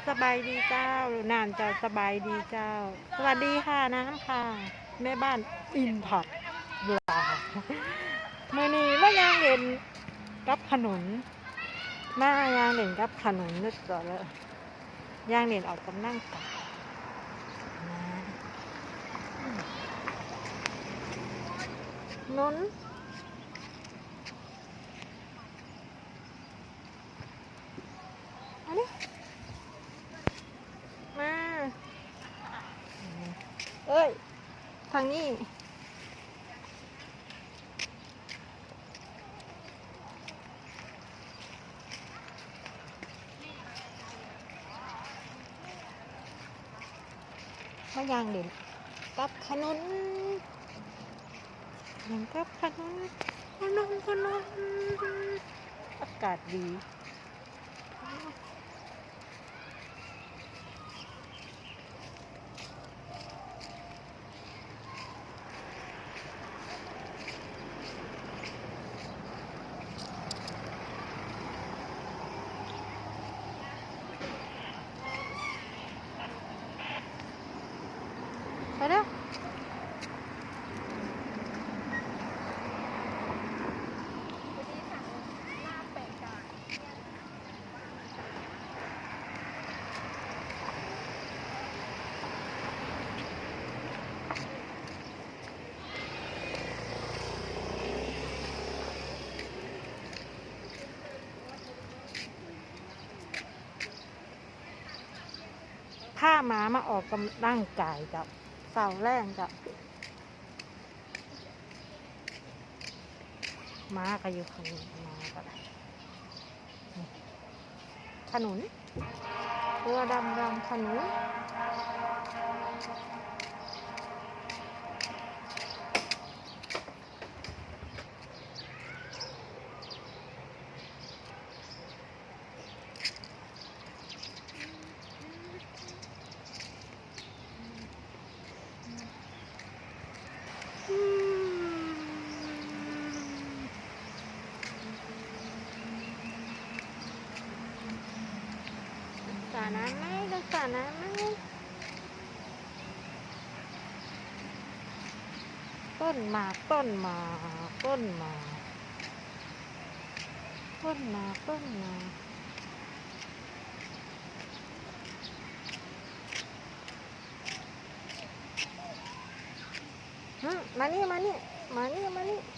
ສະບາຍດີເຈົ້າ ນານເຈົ້າ ສະບາຍດີເຈົ້າ ສະຫວັດດີຄ່ະ ນ້ຳຄ່ະ ແມ່ບ້ານອິມພັກບລາ ມື້ນີ້ມາຍ່າງເຫຼັ້ນກັບຂະໜຸນ ມາຍ່າງເຫຼັ້ນກັບຂະໜຸນເດີ ຍ່າງເຫຼັ້ນອອກກຳລັງກາຍ ໜຸນ. ອັນນີ້ ມາ ເອີຍ ທາງນີ້ ມາຍ່າງເຫຼັ້ນກັບຂະໜຸນ ເຫຼັ້ນກັບຂະໜຸນ ຂະໜຸນ ຂະໜຸນ ອາກາດດີ. ໄປເດີ້. ພາໝາມາອອກກຳລັງກາຍເຈົ້າ ເຊົ້າແລງເຈົ້າ ໝາກະຢູ່ຂ້າງນີ້ ໝາກະໄດ້ ຂະໜຸນ ຕົວດຳໆ ຂະໜຸນ. ສານ້ຳໄໝ? ລົງສານ້ຳໄໝ? ຕົ້ນໝາກ ຕົ້ນໝາກ ຕົ້ນໝາກ ຕົ້ນໝາກ ຕົ້ນໝາກ. ຫຶ ມານີ້ ມານີ້ ມານີ້ ມານີ້.